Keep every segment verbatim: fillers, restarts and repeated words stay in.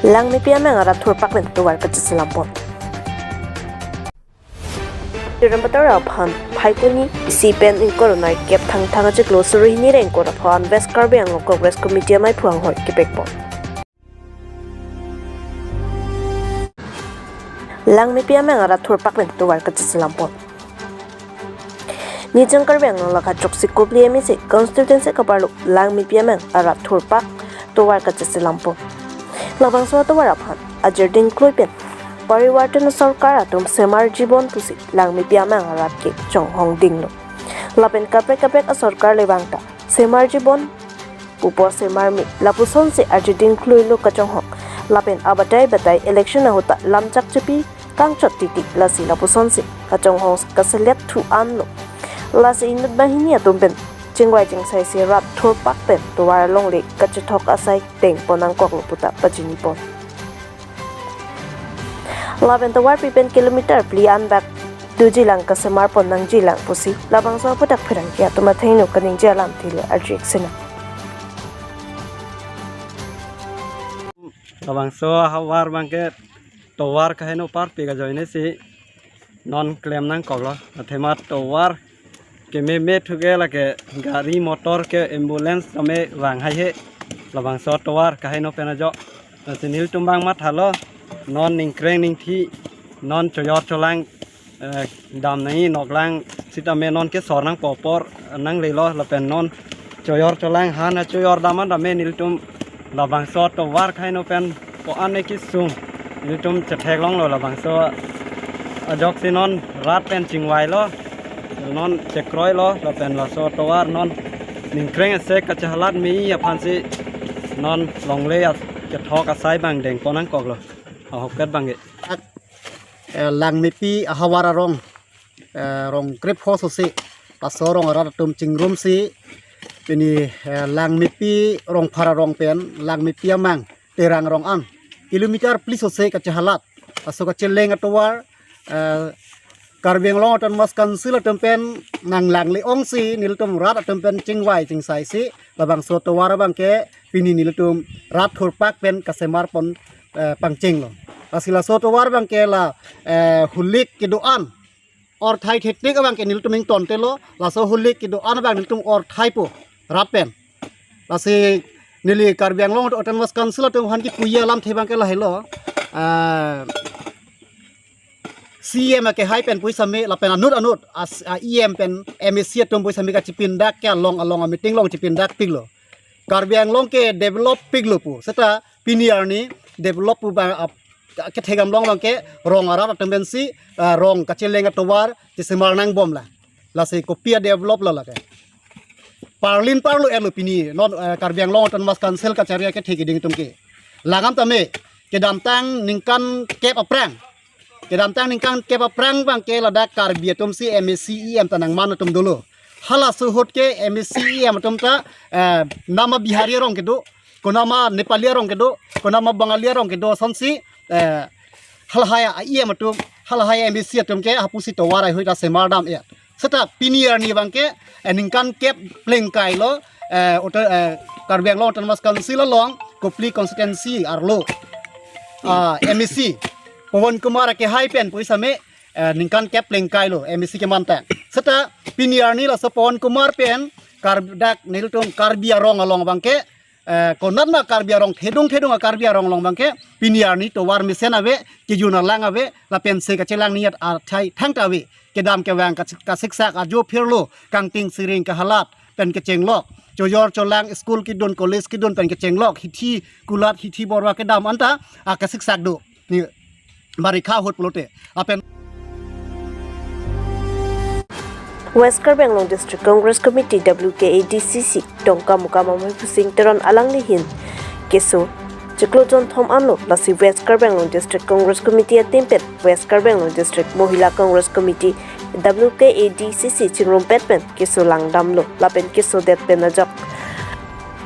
Langmepi amang arat thurpak pen tovar kacheselam pon. Chatiram Patar aphan Phaikuni isi pen ingkoi ra nai kep Thangthang achiklo suri hini ra ingkoi ra pho an West Karbi Anglong Congress Committee amei phuang hoi kepek pon. Langmepi amang arat thurpak pen tovar kacheselam pon. Nijang Karbi Anglong lakha choksi kopli M A C constituency kaparlo Langmepi amang arat thurpak tovar kacheselam pon. Labangso atovar aphan ajir dingklui pen Parivartan Sorkar atum Semar Jibon pusi Langmepi amang arat ke chonghong dinglo. Lapen kaprek kaprek asorkar le bangta Semar Jibon pupo Semar Me lapusonsi ajir dingkluilo kachonghong. Lapen abatai batai election ahut ta lamchak chepi kangchot titi lasi lapusonsi kachonghong kaselet thu anlo. Lasi inut banghini atum pen chingvai chingsai si rat thurpak pen tovar alongle kachethok asai deng pon nangkoklo puta pachini pon. Lapen tovar pi pen kilometer phli an bak dujilang kasemar pon nangjilang pusi labangso aputhak pherangke atum athengno kaningje alam thile arjik sina. Labangso ahavar abangke tovar kaheno parpik ajoine si non klem nangkoklo. Athema tovar kememe thuke lake gari motor ke ambulance tame vang haihe. Labangso tovar kaheno pen ajo. Lasi nelitum abang mathalo non ningkreng ningthi non choyor cholang, eh, dam nai noklang sitame non kesor nangpo apor nanglelo lapen non choyor cholang han achoyor dam an tame nelitum labangso tovar kaheno pen ko-an ne kesung nelitum chetheklonglo. Labangso ajoksi non rat pen chingvailo, non chekroilo lapen laso tovar non ningkreng ase kachehalat me aphansi non longle as kethok asai abang deng pon nangkoklo. Ahokpet abangke. Eh, Langmepi ahavar arong, eh, rong krepho sosi laso rong arat atum chingrumsi pini, eh, Langmepi rongphar arong pen Langmepi amang Terang arong an kilometer phli sosi kachehalat laso kacheleng atovar, eh, Karbi Anglong Autonomous Council atum pen nanglangle ongsi nelitum rat atum pen chingvai chingsai si labangso tovar abangke pini nelitum rat thurpak pen kasemar pon, eh, pangchenglo. Lasi laso tovar abangke la, eh, hulik kedo-an orthai thetik abangke nelitum ingtontelo, laso hulik kedo-an abang nelitum orthaipo rat pen. Lasi neli Karbi Anglong Autonomous Council atum aphan kipuji alamthe abangke lahelo, ah, C E M akehai pen pu sitame lapen anut anut as, a, E M pen M A C atum pu sitame kachipindak ke along along a meeting along chipindakpiklo. Karbi Anglong ke develop piklo pu. Seta pini arni develop pu ba, a, kethegam along abangke rong arat atum pensi, a, rong kacheleng atovar chesemar nangbomlo. Lasi kopi a develop lo lake. Parlin parlo elo pini non, eh, Karbi Anglong Autonomous Council kachari akethe keding atum ke. Langdam tame kedamtang ningkan kep aphrang. Kedamtang ningkan kep aphrang abangke ladak Karbi atumsi M A C E M ta nangman atum dolo. Halaso ahut ke M A C E M atum ta, eh, nama Bihari arong kedo, konama Nepali arong kedo, konama Bangali arong kedo asonsi, eh, halahai a E M atum, halahai M A C atum ke hapusi tovar ahoi ta semar dam ya. Seta pini arni abangke, eh, ningkan kep plengkailo, eh, oto, eh, Karbi Anglong Autonomous Council along, Kopili constituency arlo, ah, M A C Pawan Kumar akehai pen pu sitame, eh, ningkan kep plengkailo M A C kemantang. Seta pini arni laso Pawan Kumar pen Kar-, dak nelitum Karbi arong along abangke, eh, konatma Karbi arong thedung thedung a Karbi arong along abangke pini arni tovar mesen ave, kejun alang ave, lapensi kachelang niyat athai thangta ave, kedam kevang kas-, kasiksak ajo phirlo, kangting siring kahalat pen kechenglok, choyor cholang school kedun college kedun pen kechenglok, hithi kulat hithi borwa kedam anta, ah, kasiksak do. Ni barikha ahut pulote. Lapen West Karbi Anglong District Congress Committee, W K A D C C, Dongkamukam amei Phusing Teron alangli ahin keso chiklo jonthom anlo, lasi West Karbi Anglong District Congress Committee a team pen West Karbi Anglong District Mohila Congress Committee, W K A D C C chingrumpet pen keso langdamlo, lapen kesodet pen ajok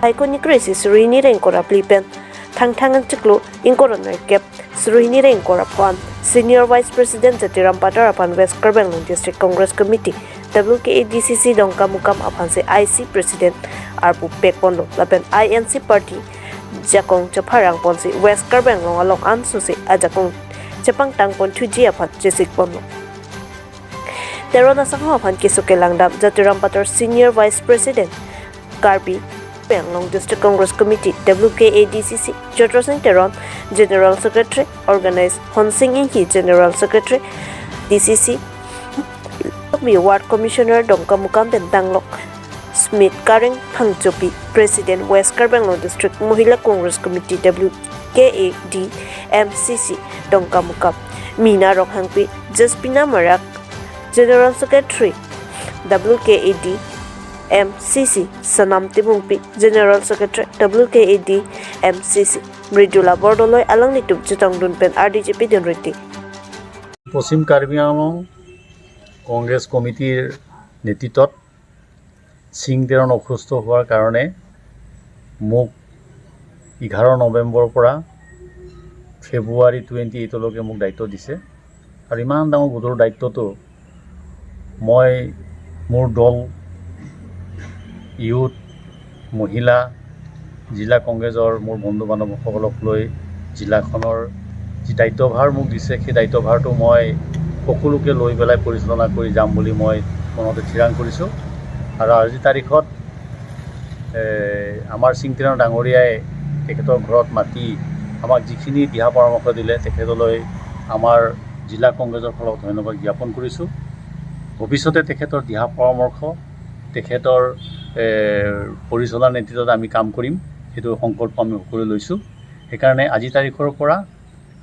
Phaikuni kre-isi suri hini ra ingkoi ra phli pen Thangthang achiklo ingkoi ra nai kep suri hini ra ingkoi ra pho an Senior Vice President Jatiram Patar aphan West Karbi Anglong District Congress Committee, W K A D C C Dongkamukam aphansi I C President arpu pekponlo, lapen I N C Party jakong chepharang ponsi West Karbi Anglong along ansose ajakong chepangtang pon thuji aphan chesik ponlo. Teron asangho aphan keso kelangdam Jatiram Pator Senior Vice President Karbi Anglong District Congress Committee W K A D C C, Jotro Sing Teron General Secretary, Organize Honsing Inghi General Secretary D C C, Ward Commissioner Dongkamukam pen Danglok Smith Kareng Phangchopi, President West Karbi Anglong District Mahila Congress Committee W K A D M C C Dongkamukam, Mina Ronghangpi, Jaspina Marak, General Secretary W K A D M C C, Sonam Timungpi, General Secretary W K A D M C C, Mridula Bordoloi alanglitum chetongdun pen R D G P dun riti. পশ্চিম কাৰ্বি আংলং কংগ্ৰেছ কমিটিৰ নেতৃত্বত সিং তেৰণ অসুস্থ হোৱাৰ কাৰণে মোক এঘাৰ নৱেম্বৰৰ পৰা ফেব্ৰুৱাৰী টুৱেণ্টি এইটলৈকে মোক দায়িত্ব দিছে। আৰু ইমান ডাঙৰ গধুৰ দায়িত্বটো মই মোৰ দল, ইউথ, মহিলা, জিলা কংগ্ৰেছৰ মোৰ বন্ধু বান্ধৱসকলক লৈ জিলাখনৰ যি দায়িত্বভাৰ মোক দিছে, সেই দায়িত্বভাৰটো মই সকলোকে লৈ পেলাই পৰিচালনা কৰি যাম বুলি মই মনতে থিৰাং কৰিছোঁ। আৰু আজিৰ তাৰিখত এ, আমাৰ সিং তেৰণ ডাঙৰীয়াই তেখেতৰ ঘৰত মাতি আমাক যিখিনি দিহা পৰামৰ্শ দিলে, তেখেতলৈ আমাৰ জিলা কংগ্ৰেছৰ ফালৰ পৰা ধন্যবাদ জ্ঞাপন কৰিছোঁ। ভৱিষ্যতে তেখেতৰ দিহা পৰামৰ্শ, তেখেতৰ এ, পৰিচালনা নেতৃত্বত আমি কাম কৰিম, সেইটো সংকল্প আমি সকলোৱে লৈছোঁ। সেইকাৰণে আজি তাৰিখৰ পৰা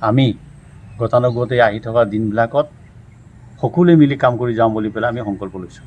আমি গতানুগতে আহি থকা দিনবিলাকত সকলোৱে মিলি কাম কৰি যাম বুলি পেলাই আমি সংকল্প লৈছোঁ।